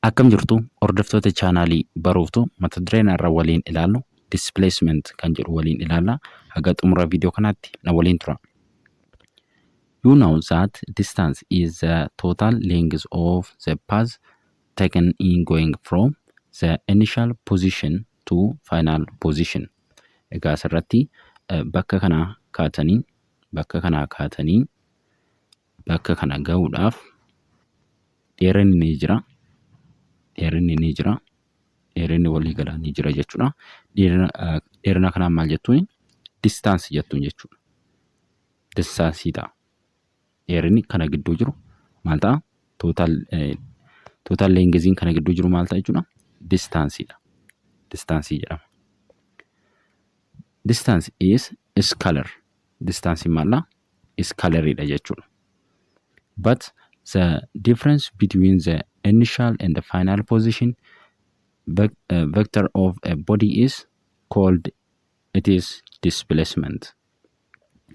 Akkam jirtu, hordoftoota chaanaalii Baruuftuu? Mata dureen har'a waliin ilaallu displacement kan jedhu waliin ilaalla. Haga xumura viidiyoo kanaatti na waliin tura. You know that distance is the total length of the path taken in going from the initial position to final position. Egaa asirratti bakka kanaa kaatanii bakka kana gahuudhaaf dheerinni ni jira. Dheerinni ni jira. Dheerinni walii galaa ni jira jechuudha. Dheerina kanaan maal jettuuni? Distance jettuun jechuudha. Distance ta'a. Dheerinni kana gidduu jiru maal ta'a? Total lengthiin kana gidduu jiru maal ta'a jechuudha? Distanceiidha. Distance jedhama. Distance is scalar. Distanceiin maal? Scalariidha jechuudha. But the difference between the initial and the final position vector of a body is called its displacement.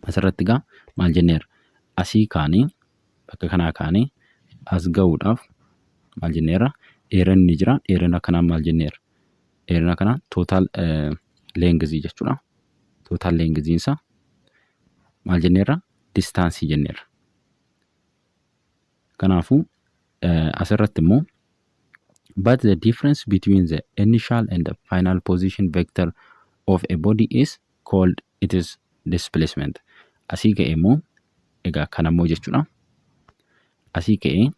Asirratti egaa maal jenneerra? Asii kaanee, bakka kanaa kaanee as gahuudhaaf maal jenneerra? Dheerinni ni jira. Dheerina kanaan maal jenneerra? Dheerina kanaan total length jechuudha. Total lengthiin isaa maal jenneerra? Distance jenneerra. Kanaafuu asirratti immoo but the difference between the initial and the final position vector of a body is called its displacement. Asii ka'ee immoo, egaa kana immoo jechuudha. Asii ka'ee,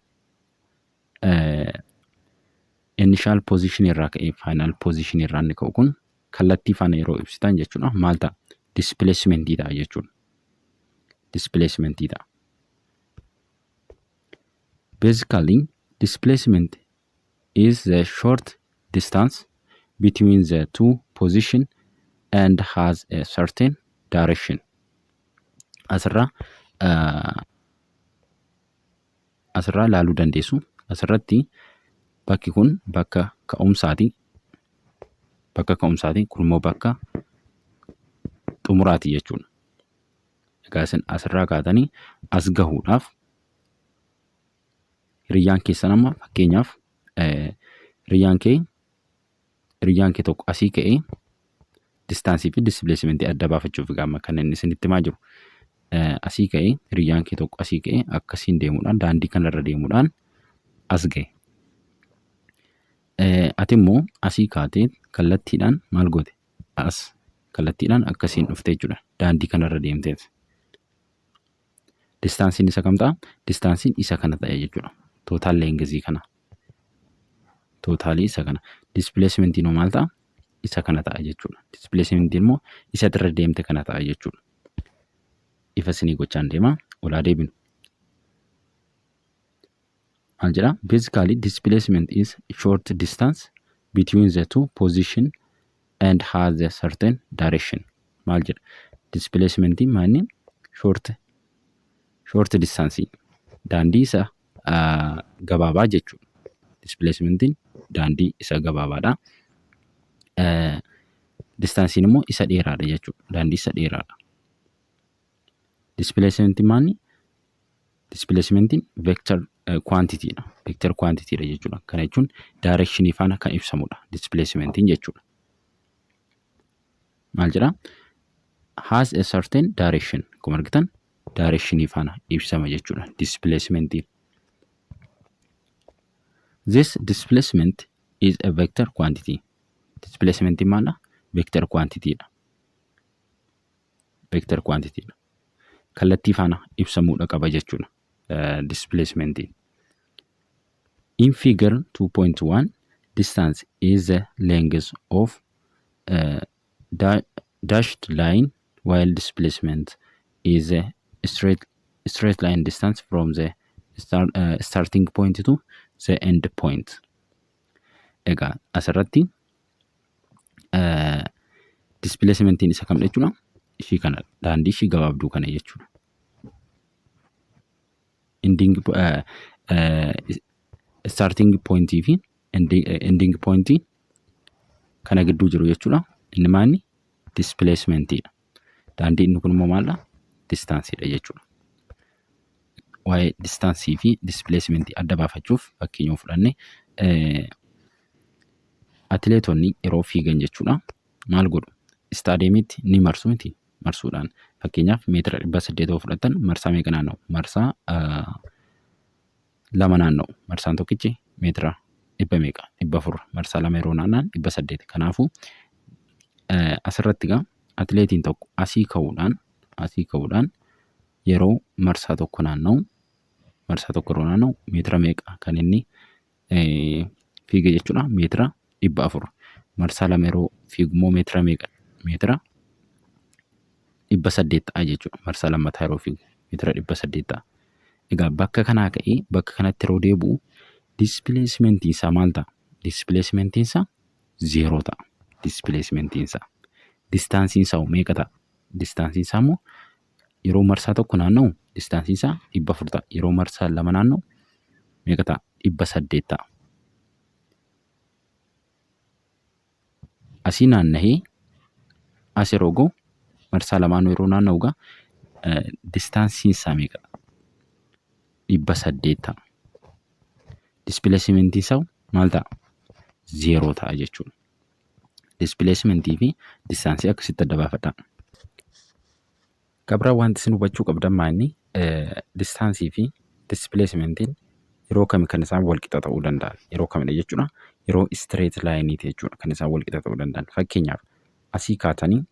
initial position irraa ka'ee final position irraa inni ka'u kun kallattii faana yeroo ibsitan jechuudha. Maal ta'a? Displacement ta'a jechuudha. Displacement ta'a. Basically, displacement is the short distance between the two position and has a certain direction. Asirraa ilaaluu dandeessu. Asirratti bakki kun bakka ka'umsaati. Bakka ka'umsaati. Kun immoo bakka xumuraati jechuudha. Egaa isin asirraa kaatanii as gahuudhaaf hiriyyaan keessan, amma fakkeenyaaf hiriyyaan kee tokko asii ka'ee, distance fi displacement adda baafachuuf egaa kan inni isinitti himaa jiru. Asii ka'ee, hiriyyaan kee tokko asii ka'ee akkasiin deemuudhaan, daandii kanarra deemuudhaan as ga'e. Ati immoo asii kaatee kallattiidhaan maal goote? As kallattiidhaan akkasiin dhufte jechuudha. Daandii kanarra deemteet. Distanceiin isa kam ta'a? Distanceiin isa kana ta'e jechuudha. Total length kana. Total isa kana. Displacementiin maal ta'a? Isa kana ta'a jechuudha. Displacementiin immoo isa irra deemte kana ta'a jechuudha. Ifa isinii gochaan deema. Olaa deebinu. Maal jedhaa? Basically, displacement is short distance between the two position and has a certain direction. Maal jedha? Displacementiin maanni short distance, daandii isa gabaabaa jechuudha. Displacementiin daandii isa gabaabaadha. Distanceiin immoo isa dheeraadha jechuudha. Daandii isa dheeraadha. Displacementiin maanni? Displacementiin vector quantity dha. Vector quantity dha jechuudha. Kana jechuun directionii faana kan ibsamudha. Displacementiin jechuudha. Maal jedhaa? Has a certain direction. Akkuma argitan directionii faana ibsama jechuudha. Displacementiin. This displacement is a vector quantity. Displacement maala? Vector quantity dha. Vector quantity dha. Kallattii faana ibsamuudha qaba jechuudha. Displacementiin. In figure 2.1, distance is the length of dashed line, while displacement is a straight line distance from the starting point to the end point. Egaa asirratti displacementiin isa kamidha jechuudha? Ishii kana, daandii ishii gabaabduu kana jechuudha. Ending starting pointii fi ending pointii kana gidduu jiru jechuudha. Inni maanni? Displacementiidha. Daandii inni kun immoo maaldha? Distanceiidha jechuudha. Waa'ee distance fi displacement adda baafachuuf fakkeenya fudhanne Atileetonni yeroo fiigan jechuudha maal godhu? Istaadiyeemiitti ni marsu miti marsuudhaan. Fakkeenyaaf meetira 800 yoo fudhattan marsaa meeqa naanna'u? Marsaa lama naanna'u. Marsaan tokkichi meetira dhibba meeqa? 400. Marsaa lama yeroo naanna'an 800. Kanaafuu asirratti egaa atileetiin tokko asii ka'uudhaan yeroo marsaa tokko naanna'u, marsaa tokko yeroo naanna'u meetira meeqa kan inni fiige jechuudha? Meetira 400. Marsaa lama yeroo fiigu immoo meetira meeqa? Meetira 800 ta'a jechuudha. Marsaa lammataa yeroo fiigu meetira 800 ta'a. Egaa bakka kanaa ka'ee bakka kanatti yeroo deebi'u displacement isaa maal ta'a? Displacement isaa zeeroo ta'a. Displacement isaa. Distaansiin isaa meeqa ta'a? Distaansiin isaa immoo yeroo marsaa tokko naanna'u distaansiin isaa 400 ta'a. Yeroo marsaa lama naanna'u meeqa ta'a? 800 ta'a. Asii naanna'ee as yeroo ga'u, marsaa lamaanuu yeroo naanna'u egaa distaansiin isaa meeqa? 800 ta'a. Displacementiin isaa maal ta'a? Zeeroo ta'a jechuudha. Displacementii fi distaansii akkasitti adda baafadhaa. Kan biraa wanti isin hubachuu qabdan maa inni distaansii fi displacementiin yeroo kami kan isaan wal qixa ta'uu danda'an? Yeroo kamidha jechuudha? Yeroo straight lineiiti jechuudha kan isaan wal qixa ta'uu danda'an. Fakkeenyaaf asii kaatanii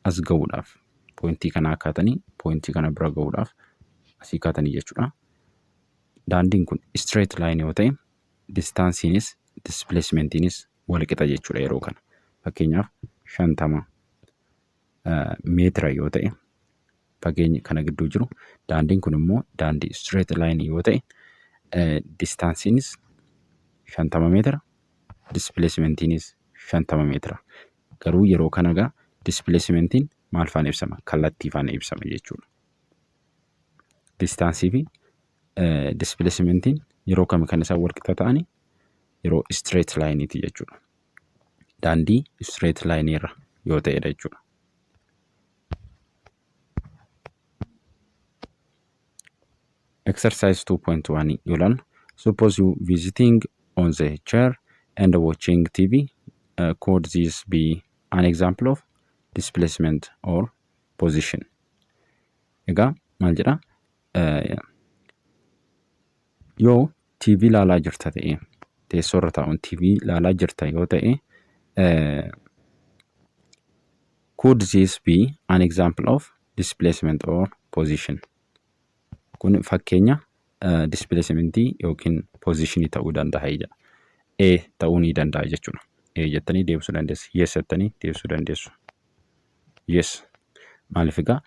as ga'uudhaaf, pointii kanaa kaatanii pointii kana bira ga'uudhaaf asii kaatanii jechuudha. Daandiin kun straight line yoo ta'e distaansiinis displacementiinis wal qixa jechuudha yeroo kana. Fakkeenyaaf 50 meetira yoo ta'e fageenyi kana gidduu jiru, daandiin kun immoo daandii straight line yoo ta'e distaansiinis 50 meetira, displacementiinis 50 meetira. Garuu yeroo kana egaa displacementiin maal faana ibsama? Kallattii faana ibsama jechuudha. Distaansii fi displacementiin yeroo kami kan isaan wal qixa ta'ani? Yeroo straight lineiiti jechuudha. Daandii straight line irra yoo ta'edha jechuudha. Exercise 2.1 yoo ilaallu, suppose you visiting on the chair and watching TV, could this be an example of displacement or position? Egaa maal jedha? Yoo TV ilaalaa jirta ta'e, teessoo irra taa'uun TV ilaalaa jirta yoo ta'e, could this be an example of displacement or position? Kun fakkeenya displacementii yookiin positionii ta'uu danda'a jedha. A ta'uu ni danda'a jechuudha. A jettanii deebisuu dandeessu. Yes jettanii deebisuu dandeessu. Yes. Maaliif egaa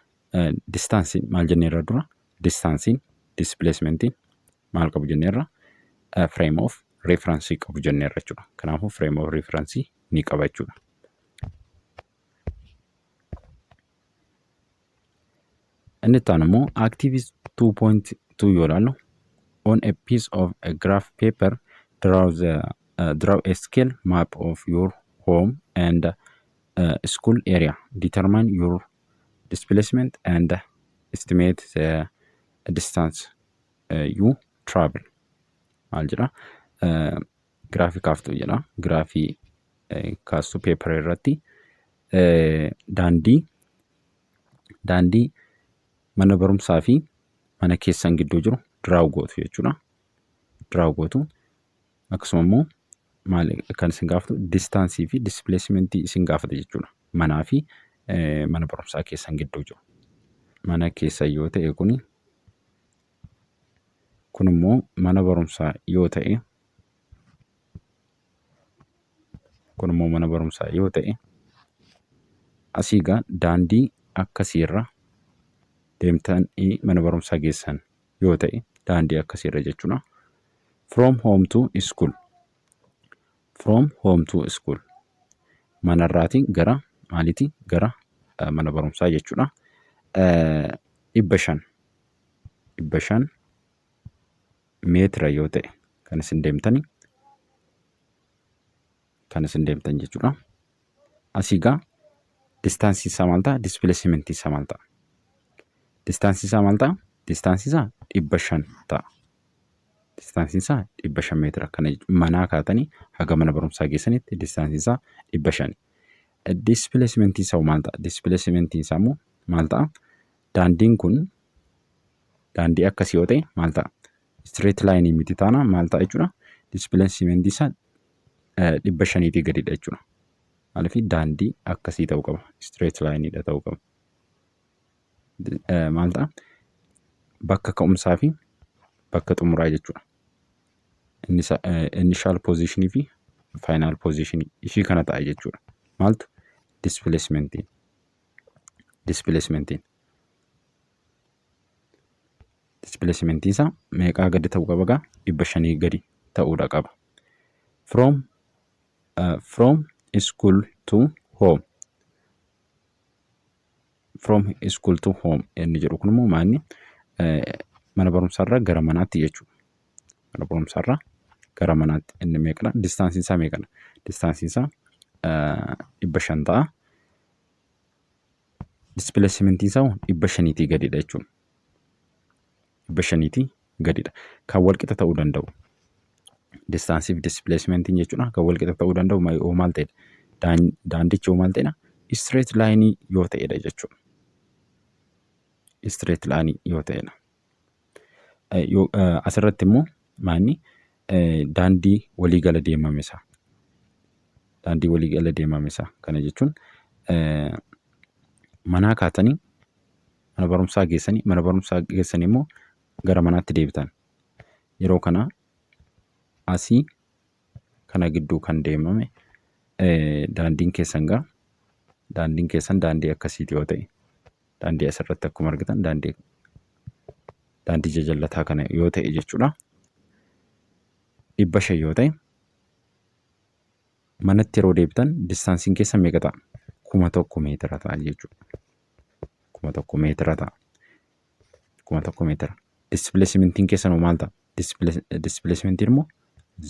distaansiin maal jenneerra dura? Distaansiin displacementiin maal qabu jenneerra? Frame of reference qabu jenneerra jechuudha. Kanaafuu frame of reference ni qaba jechuudha. Inni itti aanu immoo activity 2.2 yoo ilaallu, on a piece of a graph paper draw a scale map of your home and school area. Determine your displacement and estimate the distance you travel. Maal jedha? Giraafii kaaftu jedha. Giraafii kaastu paper irratti daandii mana barumsaa fi mana keessan gidduu jiru draw gootu jechuudha. Draw gootu. Akkasuma immoo maal kan isin gaafatu? Distaansii fi displacementii isin gaafata jechuudha. Manaa fi mana barumsaa keessan gidduu jiru. Mana keessa yoo ta'e, kuni kun immoo mana barumsaa yoo ta'e, kun immoo mana barumsaa yoo ta'e, asii egaa daandii akkasiirra deemtanii mana barumsaa geessan yoo ta'e, daandii akkasiirra jechuudha. From home to school. From home to school. Manarraatii gara maaliiti? Gara mana barumsaa jechuudha. 500. 500 meetira yoo ta'e kan isin deemtani kan isin deemtan jechuudha. Asii egaa distaansii isaa maal ta'a? Displacementii isaa maal ta'a? Distaansii isaa maal ta'a? Distaansii isaa 500 ta'a. Distaansiin isaa 500 meetira. Kana manaa kaatanii haga mana barumsaa geessanitti distaansiin isaa 500. Displacementiin isaa maal ta'a? Displacementiin isaa immoo maal ta'a? Daandiin kun daandii akkasii yoo ta'e maal ta'a? Straight line miti taana maal ta'a jechuudha? Displacementiin isaa 500tii gadidha jechuudha. Maaliif daandii akkasii ta'uu qaba. Straight line dha ta'uu qaba. Maal ta'a? Bakka ka'umsaa fi bakka xumuraa jechuudha. Initial positionii fi final positionii ishii kana ta'a jechuudha. Maaltu? Displacementiin. Displacementiin. Displacementiin isaa meeqaa gadi ta'uu qaba gaa? 500 gadi ta'uudha qaba. From school to home. From school to home inni jedhu kun immoo maalni mana barumsaarraa gara manaatti jechuudha. Mana barumsaarraa gara manaatti inni meeqadha? Distaansiin isaa meeqadha? Distaansiin isaa 500 ta'a. Displacementiin isaa 500tii gadidha jechuudha. 500tii gadidha. Kan walqixa ta'uu danda'u. Distaansii fi displacementiin jechuudha. Kan walqixa ta'uu danda'u yoo maal ta'edha? Daandichi yoo maal ta'edha? Straight line yoo ta'edha jechuudha. Straight line yoo ta'edha. Asirratti immoo maanni daandii waliigala deemame isaa. Daandii waliigala deemame isaa. Kana jechuun manaa kaatanii mana barumsaa geessanii, mana barumsaa geessanii immoo gara manaatti deebitan. Yeroo kana asii kana gidduu kan deemame daandiin keessan gaa daandiin keessan daandii akkasiiti yoo ta'e, daandii asirratti akkuma argitan daandii jajallataa kana yoo ta'e jechuudha. 500 yoo ta'e manatti yeroo deebitan distaansiin keessan meeqa ta'a? 1000 meetira ta'a jechuudha. 1000 meetira ta'a. 1000 meetira. Displacementiin keessan hoo maal ta'a? Displacementiin immoo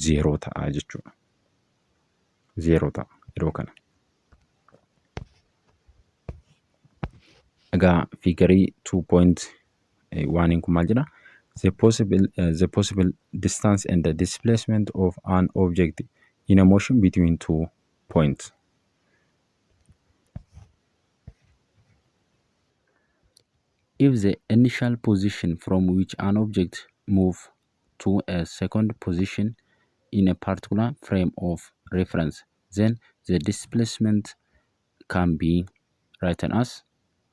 zeeroo ta'a jechuudha. Zeeroo ta'a yeroo kana. Egaa fiigarii 2.1 kun maal jedha? The possible distance and the displacement of an object in a motion between two points. If the initial position from which an object move to a second position in a particular frame of reference, then the displacement can be written as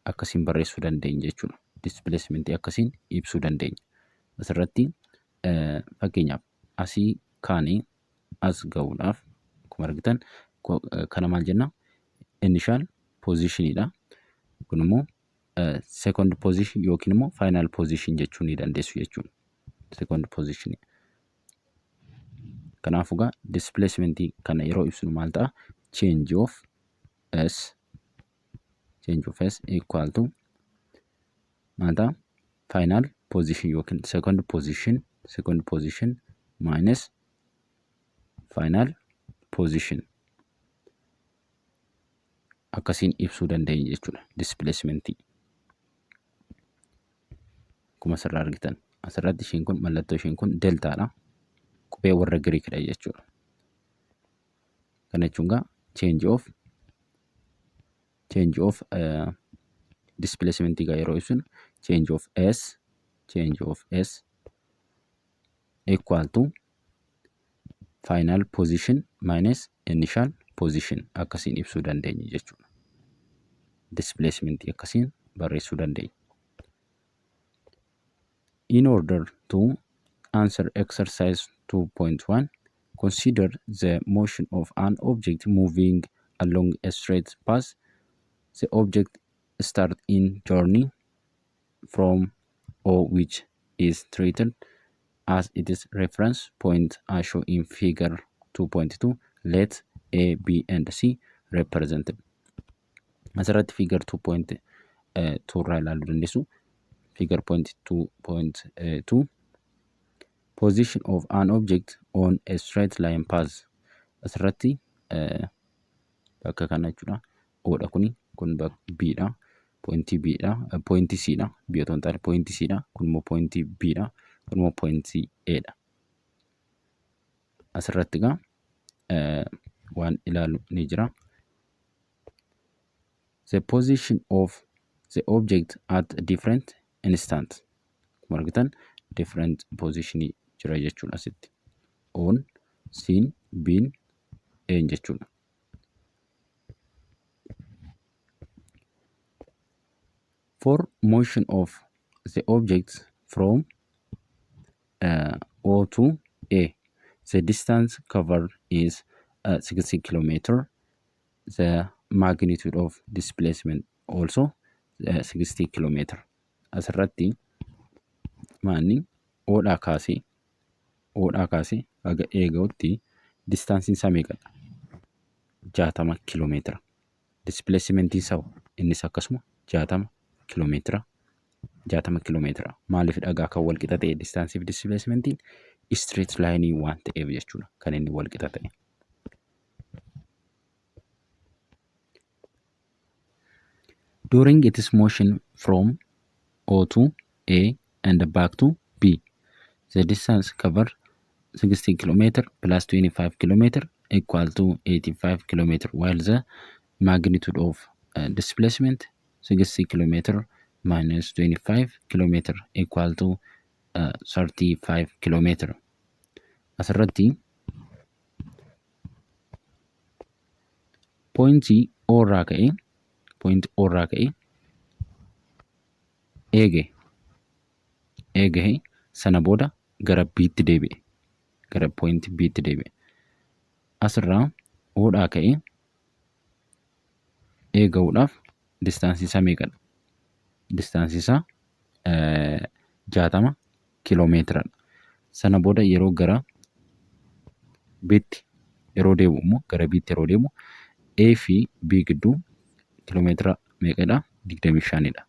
akkasiin barreessuu dandeenya jechuudha. Displacement akkasiin ibsuu dandeenya. Asirratti fakkeenyaaf asii kaanii as ga'uudhaaf akkuma argitan kana maal jenna? Initial positionidha. Kun immoo second position yookiin immoo final position jechuu ni dandeessu jechuudha. Second position. Kanaafuu egaa displacement kana yeroo ibsinu maal ta'a? Change of S equal to maal ta'a? Final position yookiin second position minus final position akkasiin ibsuu dandeenya jechuudha displacementii. Akkuma asirraa argitan asirratti isheen kun mallattoo isheen kun deltaadha. Qubee warra Giriikidha jechuudha. Kana jechuun egaa change of displacement egaa yeroo ibsinu change of S equal to final position minus initial position akkasiin ibsuu dandeenya jechuudha. Displacement akkasiin barreessuu dandeenya. In order to answer exercise 2.1, consider the motion of an object moving along a straight path. The object start in journey from O, which is treated as its reference point as shown in figure 2.2. Let A, B and C represented. Asirratti figure 2.2 irraa ilaaluu dandeessu. Figure point 2.2, position of an object on a straight line path. Asirratti bakka kana jechuudha. O'dha kuni, kun B dha. Pointii B dha. Pointii C dha. B otoo hin taane pointii C dha. Kun immoo pointii B dha. Kun immoo pointii A dha. Asirratti egaa waan ilaallu ni jira. The position of the object at different instant. Akkuma argitan different position jira jechuudha asitti. O'n, C'n, B'n, A'n jechuudha. For motion of the object from O to A, the distance covered is 60 kilometer. The magnitude of displacement also 60 kilometer. Asirratti maanni O'dhaa kaasee O'dhaa kaasee haga A ga'utti distaansiin isaa meeqadha? 60 kiiloomeetira. Displacement isaa innis akkasuma 60 kiiloomeetira. 60 kiiloomeetira. Maaliif dhagaa kan wal qixa ta'e distaansii fi displacementiin straight line waan ta'eef jechuudha kan inni wal qixa ta'e. During its motion from O to A and back to B, the distance covered 60 km plus 25 km equal to 85 km, while the magnitude of displacement 60 km minus 25 km equal to 35 km. Asirratti poointii O irraa ka'ee poointii O irraa ka'ee A gahe. A gahe sana booda gara B'tti deebi'e. Gara poointii B'tti deebi'e. Asirraa O dhaa ka'ee A gahuudhaaf distaansii isaa meeqadha? Distaansii isaa 60 kiiloomeetiradha. Sana booda yeroo gara B'tti yeroo deebi'u immoo gara B'tti yeroo deemu A fi B gidduu kiiloomeetira meeqadha? 25 dha.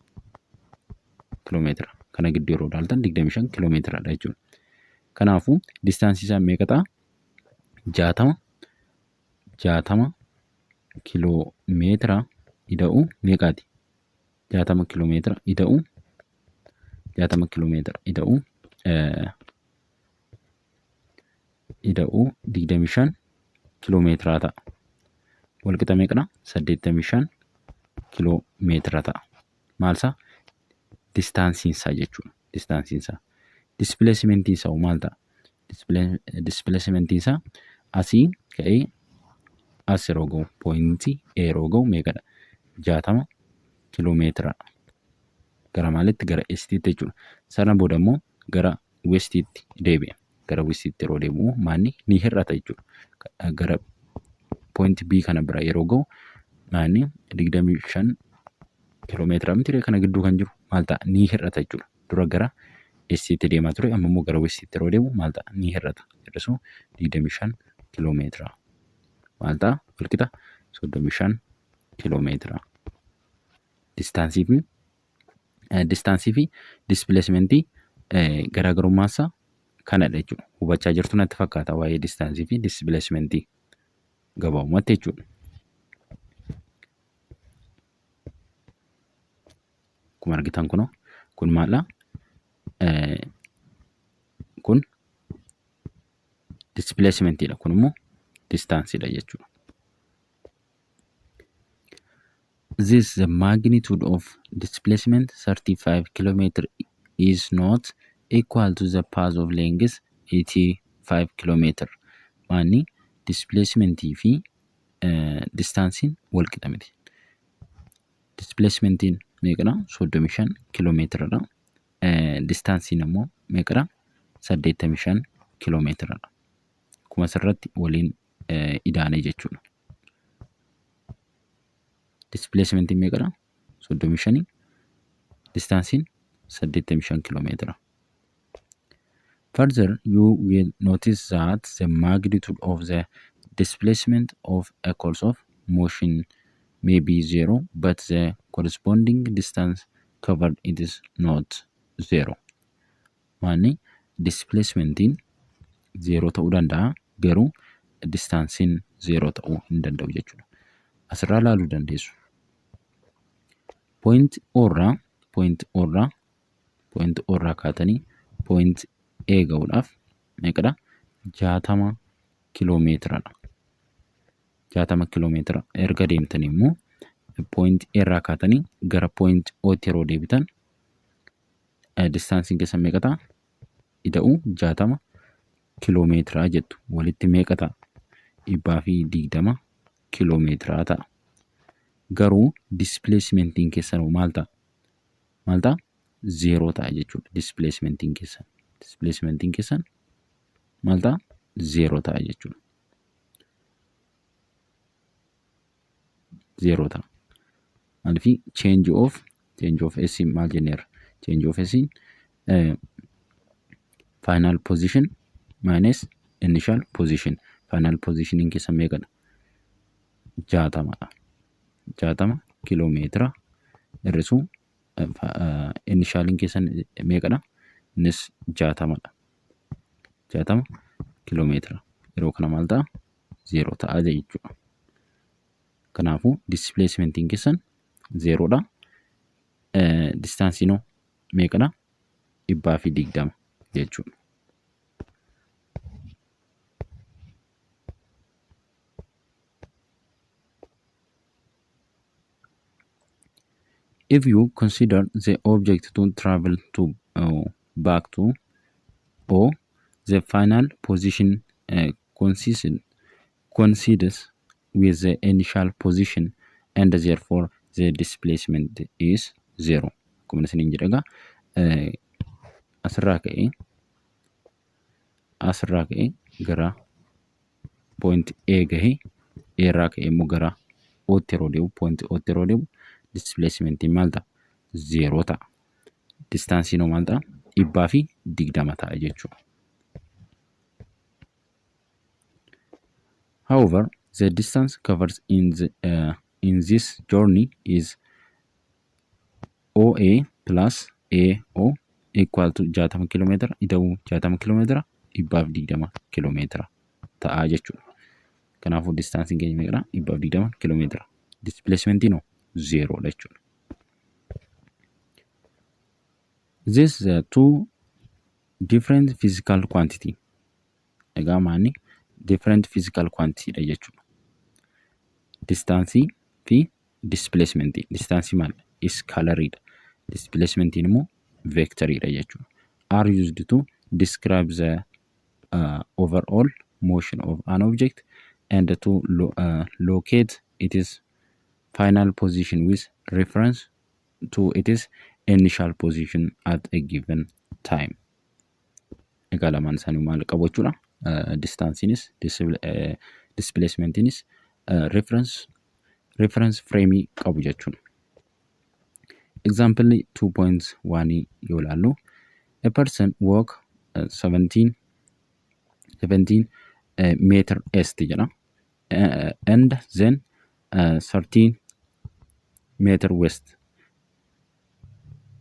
Kiiloomeetira. Kana gidduu yeroo ilaaltan 25 kiiloomeetiradha jechuudha. Kanaafuu distaansii isaa meeqa ta'a? 60 60 kiiloomeetira ida'uu meeqaati? 60 kiiloomeetira ida'uu 60 kiiloomeetira ida'uu ida'uu 25 kiiloomeetiraa ta'a. Walqixa meeqadha? 85 kiiloomeetira ta'a. Maal isaa? Distaansiin isaa jechuudha. Distaansiin isaa. Dispileesimentiin isaa maal ta'a? Dispileesimentiin isaa asii ka'ee as yeroo ga'u pooyintii A yeroo ga'u meeqadha? 60 kiiloomeetira. Gara maalitti? Gara eestiitti jechuudha. Sana booda immoo gara westiitti deebi'a. Gara westiitti yeroo deebi'u maanni ni hir'ata jechuudha. Gara pooyintii B kana bira yeroo ga'u maanni 25 kiiloomeetira miti kana gidduu kan jiru maal ta'a? Ni hir'ata jechuudha. Dura gara eestiitti deemaa ture amma immoo gara westiitti yeroo deemu maal ta'a? Ni hir'ata. Hir'isuu 25 kiiloomeetira. Maal ta'a? Walqixa 35 kiiloomeetira. Distaansii fi distaansii fi dispileesimentii garaagarummaan isaa kanadha jechuudha. Hubachaa jirtu natti fakkaata waa'ee distaansii fi dispileesimentii gabaabumatti jechuudha. Akkuma argitan kunoo kun maaldha? Kun dispileesimentiidha. Kun immoo distaansiidha jechuudha. This the magnitude of displacement 35 km is not equal to the path of length 85 km. Maanni displacementii fi distaansiin wal qixa miti. Displacementiin meeqadha? 35 kiiloomeetiradha. Distaansiin immoo meeqadha? 85 kiiloomeetiradha. Akkuma asirratti waliin idaanee jechuudha. Displacementiin meeqadha? 35. Distaansiin 85 kiiloomeetira. Further, you will notice that the magnitude of the displacement of a course of motion may be zero, but the corresponding distance covered it is not zero. Maanni displacementiin zeeroo ta'uu danda'a garuu distaansiin zeeroo ta'uu hin danda'u jechuudha. Asirraa ilaaluu dandeessu. Point O irraa point O irraa point O irraa kaatanii point A ga'uudhaaf meeqadha? 60 Kiiloomeetiradha. 60 kiiloomeetira erga deemtanii immoo point A irraa kaatanii gara point O tti yeroo deebitan distaansiin keessan meeqa ta'a? Ida'uu 60 kiiloomeetiraa jettu. Walitti meeqa ta'a? 120 kiiloomeetiraa ta'a. Garuu displacement keessan maal ta'a? Maal ta'a? Zeeroo ta'a jechuudha displacement keessan. Displacement keessan maal ta'a? Zeeroo ta'a jechuudha. Zeeroo ta'a. Maaliif change of S maal jenneerra? Change of S final position minus initial position. Final positioniin keessan meeqadha? 60dha. 60 kiiloomeetira hir'isuu initialiin keessan meeqadha? Innis 60dha. 60 kiiloomeetira. Yeroo kana maal ta'a? Zeeroo ta'a jechuudha. Kanaafuu displacementiin keessan zeeroodha. Distaansiin hoo meeqadha? 120 jechuudha. If you consider the object to travel to back to O, the final position coincides with the initial position and therefore the displacement is zero. Akkuma isiniin jedhe egaa asirraa ka'ee gara point A gahee, A irraa ka'ee immoo gara O'tti yeroo deemu, point O'tti yeroo deemu displacementiin maal ta'a? Zeeroo ta'a. Distaansiin hoo maal ta'a? 120 ta'a jechuudha. However, the distance covered in this journey is OA plus AO equal to 60 kiiloomeetira ida'uu 60 kiiloomeetira 120 kiiloomeetira ta'a jechuudha. Kanaafuu distaansiin keenya meeqadha? 120 kiiloomeetira. Displacementiin hoo zeeroodha jechuudha. This the two different physical quantity. Egaa maanni different physical quantity dha jechuudha. Distaansii fi displacement. Distaansii maal? Scalariidha. Displacementiin immoo vectoriidha jechuudha. Are used to describe the overall motion of an object and to locate its final position with reference to its initial position at a given time. Egaa lamaan isaanii maal qabu jechuudha? Distaansiinis displacementiinis reference frame qabu jechuudha. Example 2.1 yoo ilaallu, a person walk 17 meter east jedha and then 13 meter west.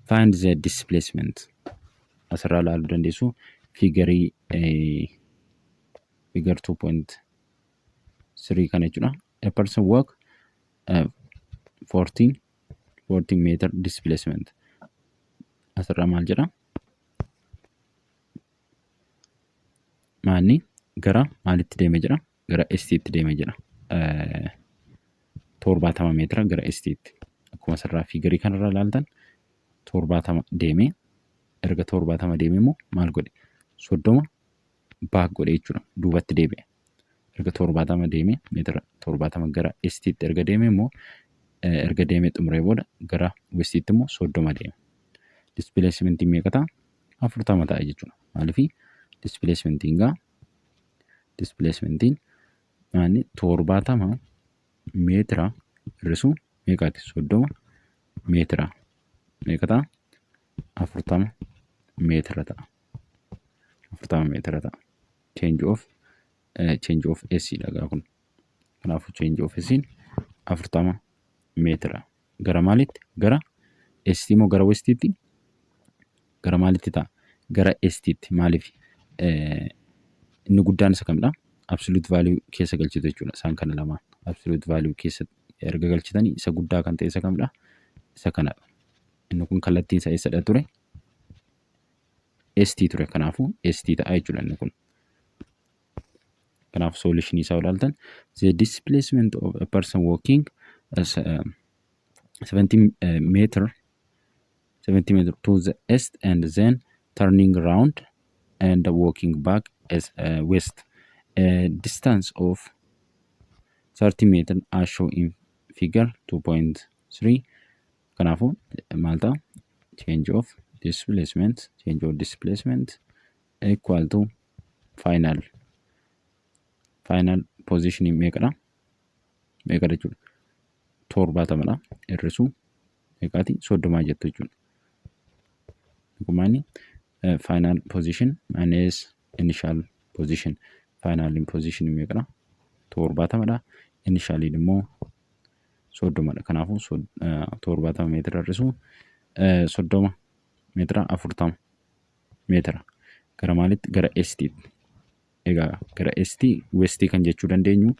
Find the displacement. Asirraa ilaaluu dandeessu, figure 2.3 kana jechuudha. A person walk 14 meter displacement. Asirraa maal jedha? Maanni gara maalitti deeme jedha? Gara eastiitti deeme jedha. 70 meetira gara eastiitti. Akkuma asirraa figurii kanarraa ilaaltan, 70 deemee, erga 70 deemee immoo maal godhe? 30 back godhe jechuudha. Duubatti deebi'e. Erga 70 deemee, meetira 70 gara eastiitti erga deemee immoo, erga deemee xumuree booda gara westiitti immoo 30 deeme. Displacementiin meeqa ta'a? 40 ta'a jechuudha. Maaliifii displacementiin gaa displacementiin maanni 70 meetira hir'isuu meeqaati? 30 meetira meeqa ta'a? 40 meetira ta'a. 40 meetira ta'a. Change of S dha gaa kun. Kanaafuu change of S 40 meetira. Gara maalitti? Gara eastii moo gara westiitti? Gara maalitti ta'a? Gara eastiitti. Maaliif? Inni guddaan isa kamidha? Absolute value keessa galchitu jechuudha. Isaan kana lamaan. Absolute value keessa erga galchitanii isa guddaa kan ta'e isa kamidha? Isa kanadha. Inni kun kallattiin isaa eessadha ture? Eastii ture. Kanaafuu eastii ta'a jechuudha inni kun. Kanaaf solution isaa ilaaltan, the displacement of a person walking as 70 meter 70 meter to the east and then turning round and walking back as west, a distance of 30 meter, as shown in figure 2.3. Kanaafuu maal ta'a? Change of displacement equal to final position meeqadha jechuudha? 70dha. Hir'isuu meeqaati? 30 jettu jechuudha. Dhugumaani final position minus initial position. Final position meeqadha? 70dha. Initialiin immoo 30dha. Kanaafuu 70 meetira hir'isuu 30 meetira, 40 meetira. Gara maalitti? Gara eastiitti. Egaa gara eastii, westii kan jechuu dandeenyu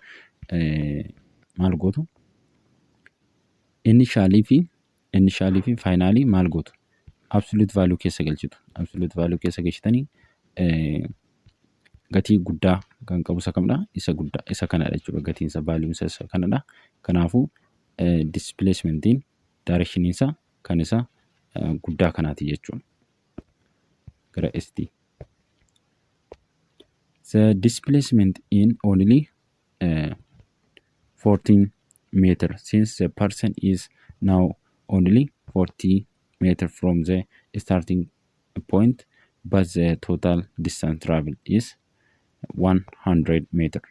maal gootu? Initialii fi finalii maal gootu? Absolute value keessa galchitu. Absolute value keessa galchitanii gatii guddaa kan qabu isa kamidha? Isa guddaa isa kanadha jechuudha. Gatiin isa, valueun isa kanadha. Kanaafuu displacementiin directioniin isaa kan isa guddaa kanaati jechuudha. Gara eastii. The displacement in only 14 meter since the person is now only 40 meter from the starting point, but the total distance traveled is 100 meter.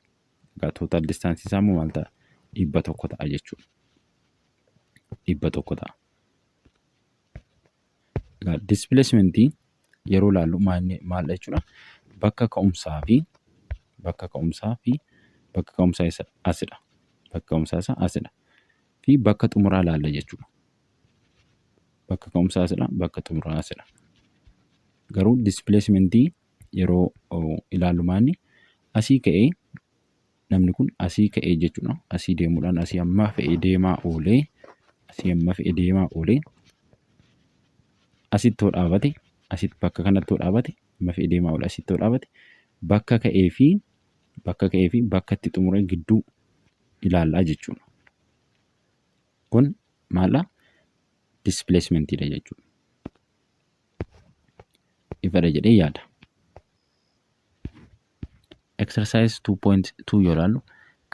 Egaa total distance isaa immoo maal ta'a? 100 ta'a jechuudha. 100 ta'a. Egaa displacementii yeroo ilaallu maal jechuudha? Bakka ka'umsaa isa asidha. Bakka ka'umsaa isa asidha. Fi bakka xumuraa ilaalla jechuudha. Bakka ka'umsaa asidha, bakka xumuraa asidha. Garuu displacementii yeroo ilaallu maanni asii ka'ee, namni kun asii ka'ee jechuudha. Asii deemuudhaan asii amma fe'ee deemaa oolee, asii amma fe'ee deemaa oolee, asitti hoo dhaabate, asitti bakka kanatti hoo dhaabate, amma fe'ee deemaa oolee asitti hoo dhaabate, bakka ka'ee fi bakka itti xumure gidduu ilaallaa jechuudha. Kun maaldha? Displacementiidha jechuudha. Ifadha jedhee yaada. Exercise 2.2 yoo ilaallu,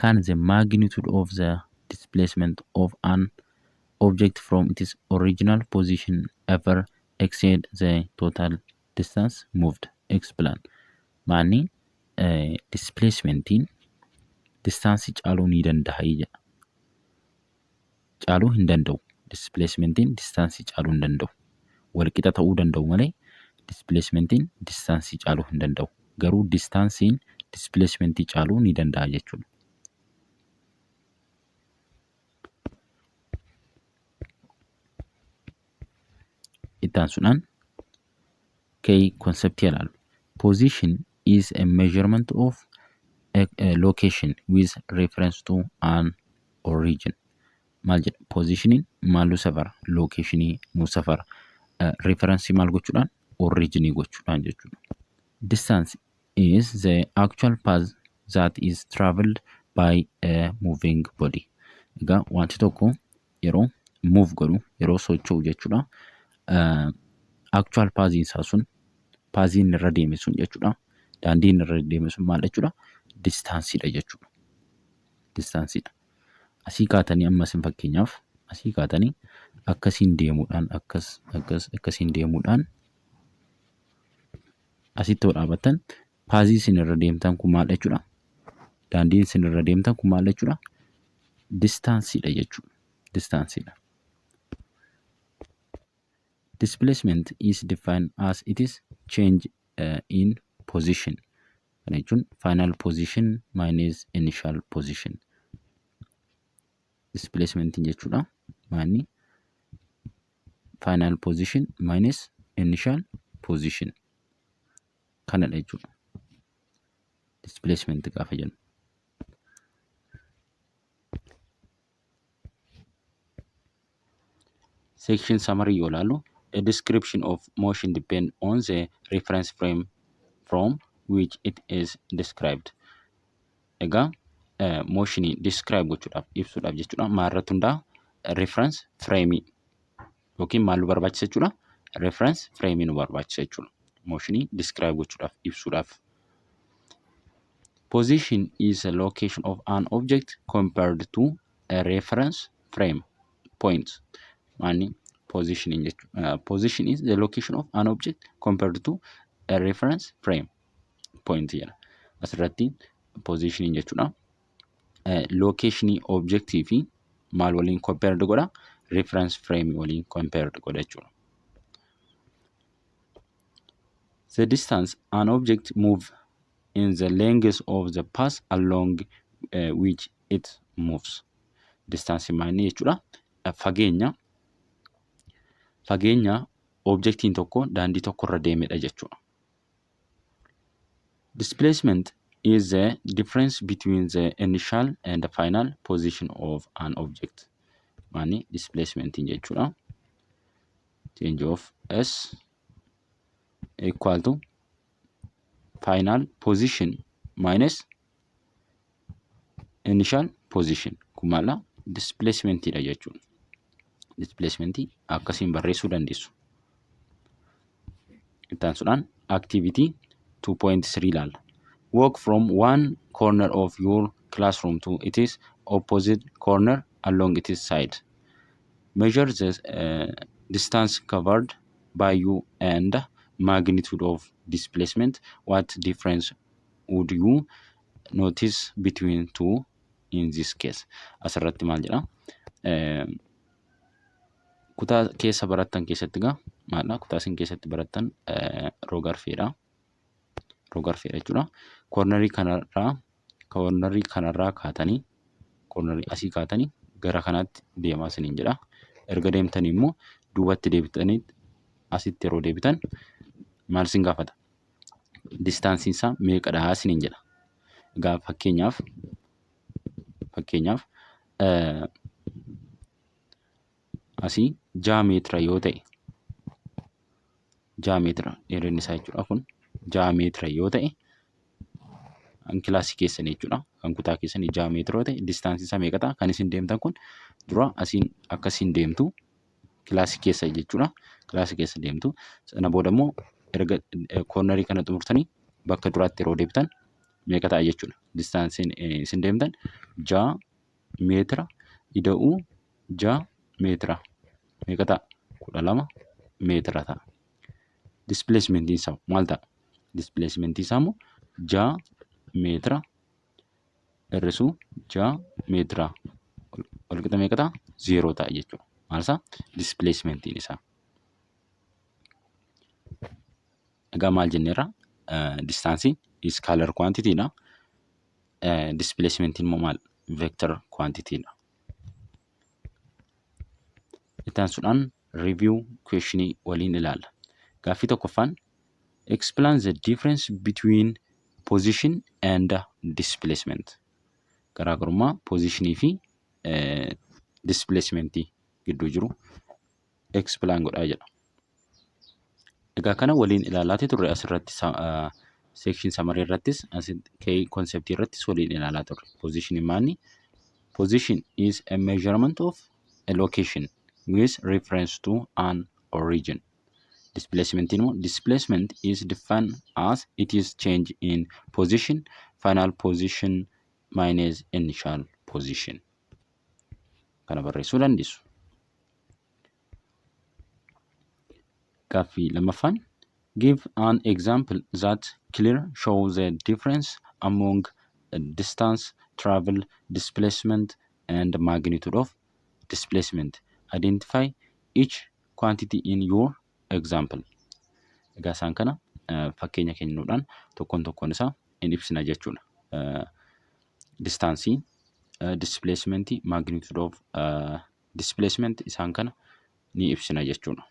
can the magnitude of the displacement of an object from its original position ever exceed the total distance moved? Explain. Maanni displacementiin distanceii caaluu ni danda'a jedha. Caaluu hin danda'u. Displacementiin distanceii caaluu hin danda'u. Walqixa ta'uu danda'u malee displacementiin distanceii caaluu hin danda'u. Garuu distanceiin displacementii caaluu ni danda'a jechuudha. Itti aansuudhaan key conceptii ilaallu. Position is a measurement of a location with reference to an origin. Maal jedha? Positioniin maal nu safara? Locationii nu safara. Reference maal gochuudhaan? Originii gochuudhaan jechuudha. Distance is the actual path that is traveled by a moving body. Egaa wanti tokko yeroo move godhu, yeroo socho'u jechuudha. Actual pathiin isaa sun, pathiin irra deeme sun jechuudha. Daandiin irra deeme sun maal jechuudha? Distanceiidha jechuudha. Distanceiidha. Asii kaatanii ammas fakkeenyaaf asii kaatanii akkasiin deemuudhaan, akkas akkas akkasiin deemuudhaan asitti yoo dhaabattan, pathii isin irra deemtan kun maal jechuudha? Daandiin isin irra deemtan kun maal jechuudha? Distanceiidha jechuudha. Distanceiidha. Displacement is defined as it is change in position. Kana jechuun final position minus initial position. Displacement jechuudha. Maanni final position minus initial position. Kanadha jechuudha. Displacement gaafa jennu. Section summary yoo ilaallu, a description of motion depend on the reference frame from which it is described. Egaa motionii describe gochuudhaaf, ibsuudhaaf jechuudha, maal irratti hundaa'a? Reference frame yookiin maal nu barbaachisa jechuudha? Reference frame nu barbaachisa jechuudha. Motionii describe gochuudhaaf, ibsuudhaaf. Position is a location of an object compared to a reference frame point. Maanni positioning jechuudha? Position is the location of an object compared to a reference frame point jedha. Asirratti positioning jechuudha. Locationii objectii fi maal waliin compared godha? Reference frame waliin compared godha jechuudha. The distance an object move in the length of the path along which it moves. Distance maanni jechuudha? Fageenya objectiin tokko daandii tokko irra deemedha jechuudha. Displacement is the difference between the initial and the final position of an object. Maani displacement jechuudha? Change of S equal to final position minus initial position. Kun maala? Displacementidha jechuudha. Displacement akkasiin barreessuu dandeessu. Itti aansuudhaan activity 2.3 ilaalla. Walk from one corner of your classroom to its opposite corner along its side. Measure the distance covered by you and magnitude of displacement. What difference would you notice between two in this case? Asirratti maal jedha? Kutaa keessa barattan keessatti egaa maalidha? Kutaa isin keessatti barattan rogarfeedha. Rogarfeedha jechuudha. Cornerii kanarraa kaatanii, cornerii asii kaatanii gara kanaatti deemaa isiniin jedha. Erga deemtanii immoo duubatti deebitanii asitti yeroo deebitan maal isin gaafata? Distanceiin isaa meeqadha isiniin jedha. Egaa fakkeenyaaf asii 6 meetira yoo ta'e, 6 meetira dheerinni isaa jechuudha, kun 6 meetira yoo ta'e, kan kilaasii keessanii jechuudha. Kan kutaa keessanii 6 meetira yoo ta'e, distanceiin isaa meeqa ta'a? Kan isin deemtan kun dura asiin akkasiin deemtu kilaasii keessa jechuudha. Kilaasii keessa deemtu. Sana booda immoo erga cornerii kana xumurtanii bakka duraatti yeroo deebitan meeqa ta'a jechuudha? Distanceiin isin deemtan 6 meetira ida'uu 6 meetira meeqa ta'a? 12 meetira ta'a. Displacementiin isaa maal ta'a? Displacementiin isaa immoo 6 meetira hir'isuu 6 meetira walqixa meeqa ta'a? Zeeroo ta'a jechuudha. Maal isaa? Displacementiin isaa. Egaa maal jenneerra? Distanceiin scalar quantitydha. Displacementiin immoo maal? Vector quantitydha. Itti aansuudhaan review questionii waliin ilaalla. Gaaffii tokkoffaan, explain the difference between position and displacement. Garaagarummaa positionii fi displacementii gidduu jiru explain godhaa jedha. Egaa kana waliin ilaalaati turre, asirratti section summary irrattis, key concept irrattis waliin ilaalaa turre. Position maanni? Position is a measurement of a location with reference to an origin. Displacement immoo, displacement is defined as it is change in position, final position minus initial position. Kana barreessuu dandeessu. Gaaffii lammaffaan, give an example that clear show the difference among distance travel, displacement and magnitude of displacement. Identify each quantity in your example. Egaa isaan kana fakkeenya kennuudhaan tokkoon tokkoon isaa in ibsina jechuudha. Distanceii, displacement, magnitude of displacement isaan kana ni ibsina jechuudha.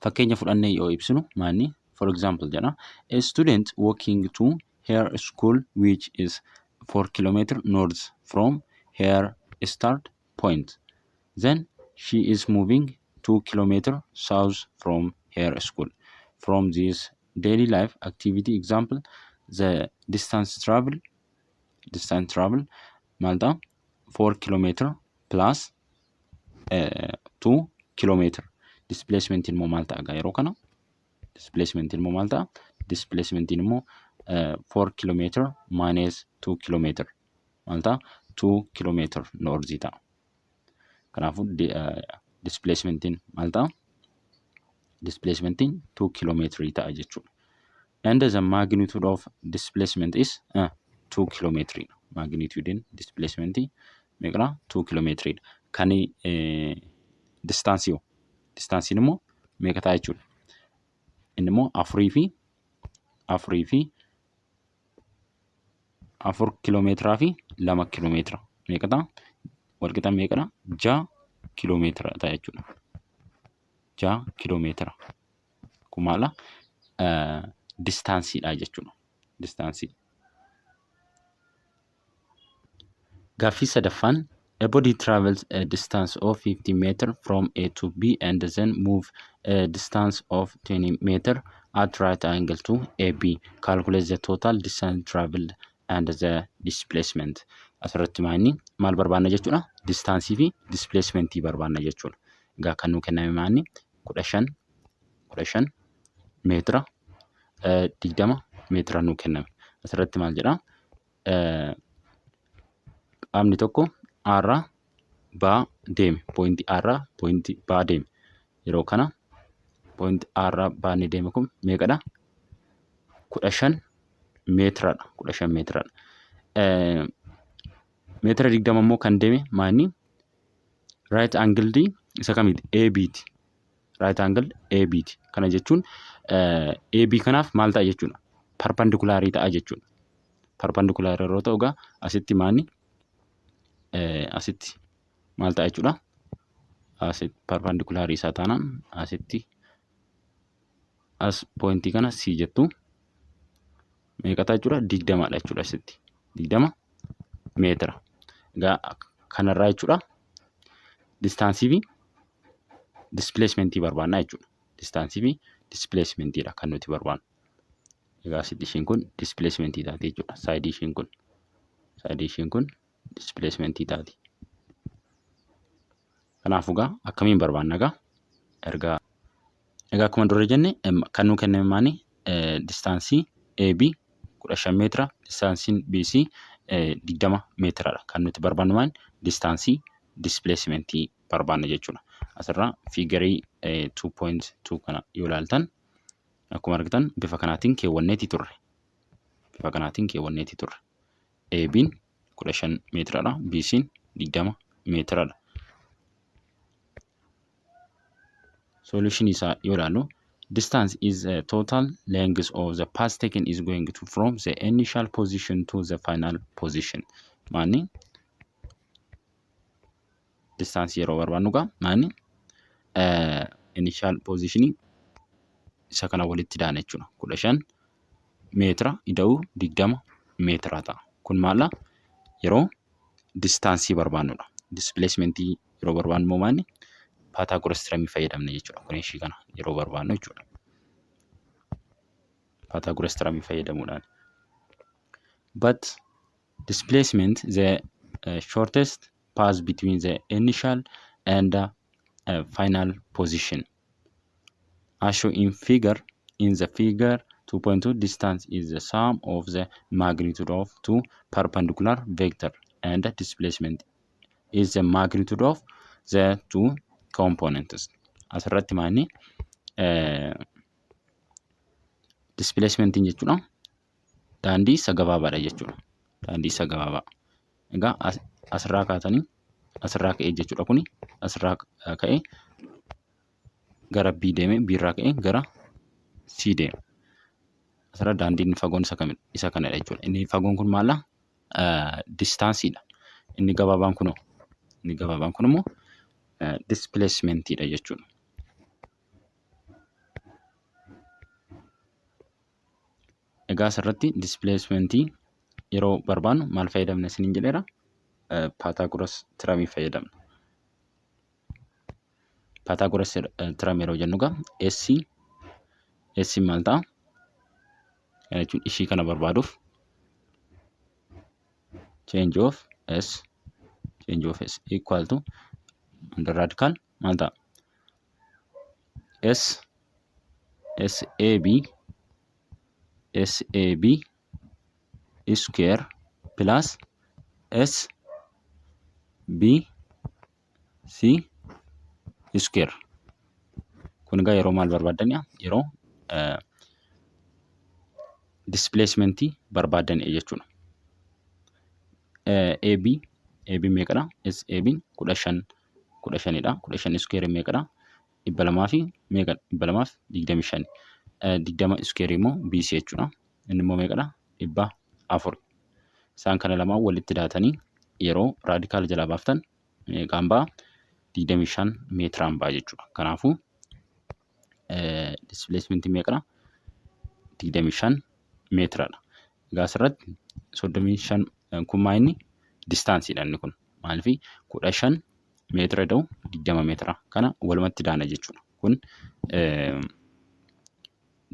Fakkeenya fudhannee yoo ibsinu maanni? For example jedha, a student walking to her school, which is 4 km north from her start point. Then she is moving 2 km south from her school. From this daily life activity example, the distance travel Distance travel maal ta'a? 4 kilometer plus 2 kilometer. Displacement immoo maal ta'a egaa yeroo kana? Displacement immoo maal ta'a? Displacement immoo 4 kilometer minus 2 kilometer maal ta'a? 2 kilometer north ta'a. Kanaafuu displacementiin maal ta'a? Displacementiin 2 kilomeetirii ta'a jechuudha. And the magnitude of displacement is 2 kilomeetirii. Magnitudein displacementii meeqadha? 2 kilomeetiriidha. Kan distaansii hoo? Distaansiin immoo meeqa ta'a jechuudha? Inni immoo afurii fi 4 kiiloomeetiraa fi 2 kiiloomeetira. Meeqa ta'a? Walqixa meeqadha? 6 kiiloomeetira ta'a jechuudha. 6 kiiloomeetira. Kun maala? Distaansiidha jechuudha. Distaansii. Gaaffii sadaffaan, a body travels a distance of 50 meter from A to B and then move a distance of 20 meter at right angle to AB. Calculate the total distance traveled and the displacement. Asirratti maanni maal barbaanna jechuudha? Distaansii fi displacementii barbaanna jechuudha. Egaa kan nuu kenname maanni 15 meetira, 20 meetira nuu kenname. Asirratti maal jedhaa? Qaamni tokko A irraa B deeme. Poointii A irraa poointii B deeme. Yeroo kana poointii A irraa B inni deeme kun meeqadha? 15 meetiradha. 15 meetiradha. Meetira 20 immoo kan deeme maanni right angled isa kamiiti? AB ti. Right angle AB ti. Kana jechuun AB kanaaf maal ta'a jechuudha? Perpendikulaarii ta'a jechuudha. Perpendikulaarii yeroo ta'u egaa asitti maanni asitti maal ta'a jechuudha? Asitti perpendikulaarii isaa taanaan asitti as poointii kana C jettu meeqa ta'a jechuudha? 20dha jechuudha asitti. 20 meetira. Egaa kanarraa jechuudha distaansii fi displacement barbaanna jechuudha. Distaansii fi displacementiidha kan nuti barbaannu. Egaa asitti ishiin kun displacement taati jechuudha. Saayidii ishiin kun. Saayidii ishiin kun displacement taati. Kanaafuu egaa akkamiin barbaanna egaa? Ergaa egaa akkuma dura jenne kan nuu kenname maani distaansii AB 15 meetira, distaansiin BC 20 meetiradha. Kan nuti barbaannu maani distaansii displacement barbaanna jechuudha. Asirraa fiigarii 2.2 kana yoo ilaaltan akkuma argitan bifa kanaatiin keewwanneetii turre. Bifa kanaatiin keewwanneetii turre. AB'n 15 meetiradha. BC'n 20 meetiradha. Solution isaa yoo ilaallu, distance is the total length of the path taken is going to from the initial position to the final position. Maanni distance yeroo barbaannu egaa maanni initial position isa kana walitti daana jechuudha. 15 meetira ida'uu 20 meetira ta'a. Kun maala? Yeroo distaansii barbaannudha. Displacement yeroo barbaannu immoo maanni Pythagoras theorem fayyadamna jechuudha. Kun ishii kana yeroo barbaannu jechuudha. Pythagoras theorem fayyadamuudhaan. But displacement the shortest path between the initial and final position. As shown in the figure 2.2, distance is the sum of the magnitude of two perpendicular vector and displacement is the magnitude of the two components. Asirratti maanni displacementiin jechuudha daandii isa gabaabaadha jechuudha. Daandii isa gabaabaa. Egaa asirraa kaatanii asirraa ka'ee jechuudha kuni asirraa ka'ee gara B deeme, B irraa ka'ee gara C deema. Asirra daandiin inni fagoon isa kamidha? Isa kanadha jechuudha. Inni fagoon kun maala? Distaansiidha. Inni gabaabaan kunoo? Inni gabaabaan kun immoo displacementiidha jechuudha. Egaa asirratti displacement yeroo barbaannu maal fayyadamna isiniin jedheera? Pythagoras theorem fayyadamna. Pythagoras theorem yeroo jennu egaa S maal ta'a? Kana jechuun ishii kana barbaaduuf Change of S, change of S equal to under radical maal ta'a? S S A B S A B square plus S B C square. Kun egaa yeroo maal barbaaddanidha? Yeroo displacementii barbaaddanidha jechuudha. AB, AB meeqadha? S AB 15, 15dha. 15 square meeqadha? Dhibba lamaa fi meeqadha? 225. 20 square immoo BC jechuudha. Inni immoo meeqadha? 400. Isaan kana lamaan walitti daatanii yeroo radical jalaa baaftan meeqaan ba'a? 25 meetiraan ba'a jechuudha. Kanaafuu displacementii meeqadha? 25 meetiradha. Egaa asirratti 35 kun maa inni distanceiidha inni kun. Maaliifii 15 meetira ta'u 20 meetira kana walumatti daana jechuudha. Kun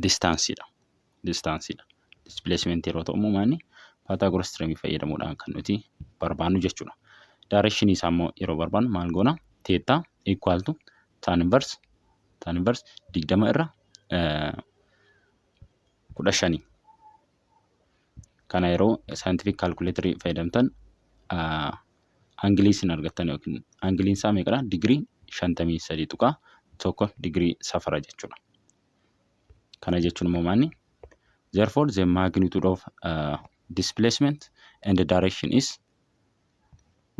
distanceiidha. Distanceiidha. Displacementii yeroo ta'u immoo maanni Pythagoras theoremii fayyadamuudhaan kan nuti barbaannu jechuudha. Directionii isaa immoo yeroo barbaannu maal goona? Theta equal to tan inverse 20 irra 15. Kana yeroo scientific calculatorii fayyadamtan angleii isin argattan yookiin angleiin isaa meeqadha? Digirii 53.1 digirii safara jechuudha. Kana jechuun immoo maanni? Therefore, the magnitude of displacement and the direction is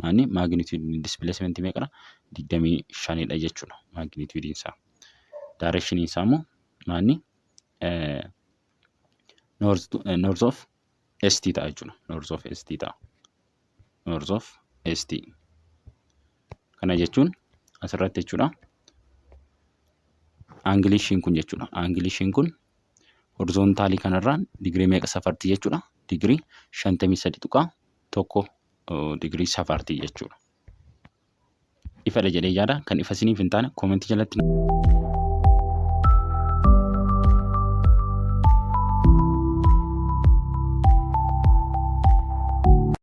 maanni? Magnitude displacement meeqadha? 25dha jechuudha magnitude isaa. Direction isaa immoo maanni? North of ST ta'a jechuudha. North of ST ta'a. North of ST. Kana jechuun asirratti jechuudha. Angleii ishiin kun jechuudha. Angleii ishiin kun horizontalii kanarraan digirii meeqa safarti jechuudha? Digirii 53.1 digirii safarti jechuudha. Ifadha jedhee yaada. Kan ifa isiniif hin taane commentii jalatti.